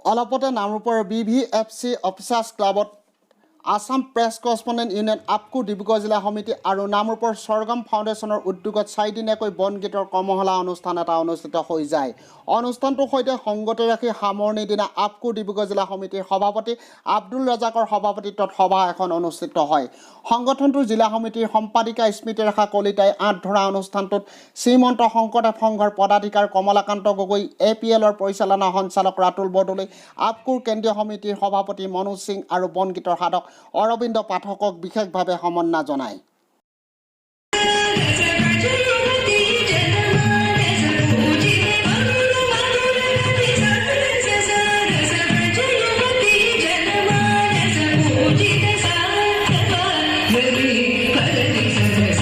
অলপতে নামৰূপৰ বিভিএফচি অফিচাৰ্ছ ক্লাবত আছাম প্ৰেছ কৰস্পণ্ডেণ্ট ইউনিয়ন আপকু ডিব্ৰুগড় জিলা সমিতি আৰু নামৰূপৰ স্বৰ্গম ফাউণ্ডেশ্যনৰ উদ্যোগত চাৰিদিনীয়াকৈ বনগীতৰ কৰ্মশালা অনুষ্ঠান এটা অনুষ্ঠিত হৈ যায়। অনুষ্ঠানটোৰ সৈতে সংগতি ৰাখি সামৰণিৰ দিনা আপকু ডিব্ৰুগড় জিলা সমিতিৰ সভাপতি আব্দুল ৰাজাকৰ সভাপতিত্বত সভা এখন অনুষ্ঠিত হয়। সংগঠনটোৰ জিলা সমিতিৰ সম্পাদিকা স্মৃতিৰেখা কলিতাই আঁত ধৰা অনুষ্ঠানটোত শ্ৰীমন্ত শংকৰদেৱ সংঘৰ পদাধিকাৰ কমলাকান্ত গগৈ, এ পি এলৰ পৰিচালনা সঞ্চালক ৰাতুল বৰদলৈ, আপকুৰ কেন্দ্ৰীয় সমিতিৰ সভাপতি মনোজ সিং আৰু বনগীতৰ সাধক অৰবিন্দ পাঠকক বিশেষভাৱে সম্বৰ্ধনা জনায়। रस जनमानस पूजित मधुर मधुर कवि सरस रस जनमानस पूजित सार पद सरस।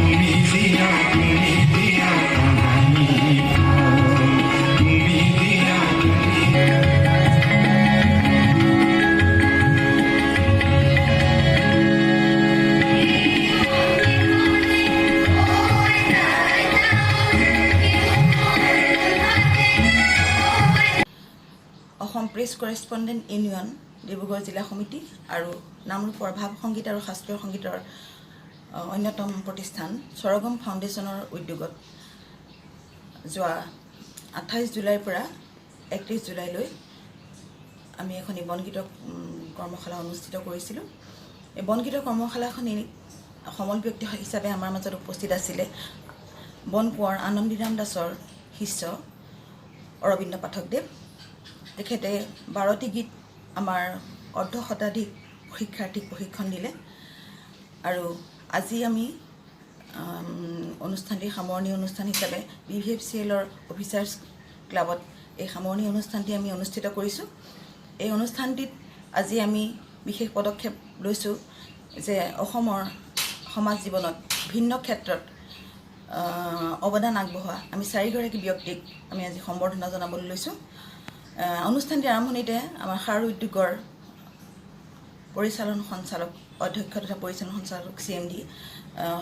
তুমি দিয়া, তুমি দিয়া কাহানি, তুমি দিয়া, তুমি। Assam press correspondent union Dibrugarh জিলা সমিতি আৰু নামৰূপৰ ভাৱ সংগীত আৰু শাস্ত্ৰীয় সংগীতৰ অন্যতম প্ৰতিষ্ঠান স্বৰগম ফাউণ্ডেশ্যনৰ উদ্যোগত যোৱা 28 জুলাইৰ পৰা 31 জুলাইলৈ আমি এখনি বনগীতৰ কৰ্মশালা অনুষ্ঠিত কৰিছিলোঁ। এই বনগীতৰ কৰ্মশালাখনি সমল ব্যক্তি হিচাপে আমাৰ মাজত উপস্থিত আছিলে বনকোঁৱৰ আনন্দীৰাম দাসৰ শিষ্য অৰবিন্দ পাঠকদেৱ। তেখেতে 12টি গীত আমাৰ অৰ্ধ শতাধিক শিক্ষাৰ্থীক প্ৰশিক্ষণ দিলে। আৰু আজি আমি অনুষ্ঠানটিৰ সামৰণি অনুষ্ঠান হিচাপে বিভিএফচি এলৰ অফিচাৰ্ছ ক্লাবত এই সামৰণি অনুষ্ঠানটি আমি অনুষ্ঠিত কৰিছোঁ। এই অনুষ্ঠানটিত আজি আমি বিশেষ পদক্ষেপ লৈছোঁ যে অসমৰ সমাজ জীৱনত ভিন্ন ক্ষেত্ৰত অৱদান আগবঢ়োৱা আমি চাৰিগৰাকী ব্যক্তিক আমি আজি সম্বৰ্ধনা জনাবলৈ লৈছোঁ। অনুষ্ঠানটিৰ আৰম্ভণিতে আমাৰ সাৰ উদ্যোগৰ পৰিচালন সঞ্চালক, অধ্যক্ষ তথা পৰিচালন সঞ্চালক, চিএমডি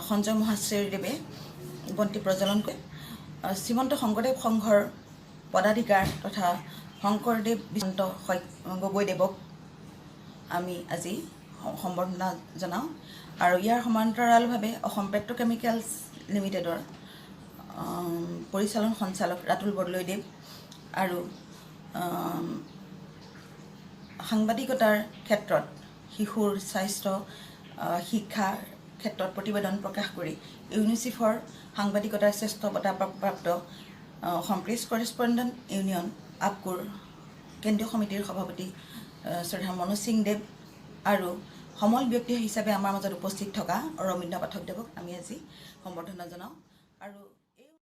সঞ্জয় মহাশ্ৰীদেৱে বন্তি প্ৰজ্বলন কৰে। শ্ৰীমন্ত শংকৰদেৱ সংঘৰ পদাধিকাৰ তথা শংকৰদেৱ বিশন্ত গগৈদেৱক আমি আজি সম্বৰ্ধনা জনাওঁ। আৰু ইয়াৰ সমান্তৰালভাৱে অসম পেট্ৰ'কেমিকেলছ লিমিটেডৰ পৰিচালন সঞ্চালক ৰাতুল বৰদলৈদেৱ আৰু সাংবাদিকতাৰ ক্ষেত্ৰত শিশুৰ স্বাস্থ্য, শিক্ষাৰ ক্ষেত্ৰত প্ৰতিবেদন প্ৰকাশ কৰি ইউনিচেফৰ সাংবাদিকতাৰ শ্ৰেষ্ঠ বঁটা প্ৰাপ্ত অসম প্ৰেছ কৰেচপণ্ডেণ্ট ইউনিয়ন আপকুৰ কেন্দ্ৰীয় সমিতিৰ সভাপতি শ্ৰদ্ধা মনোজ সিং দেৱ আৰু সমল ব্যক্তি হিচাপে আমাৰ মাজত উপস্থিত থকা অৰবিন্দ পাঠকদেৱক আমি আজি সম্বৰ্ধনা জনাওঁ। আৰু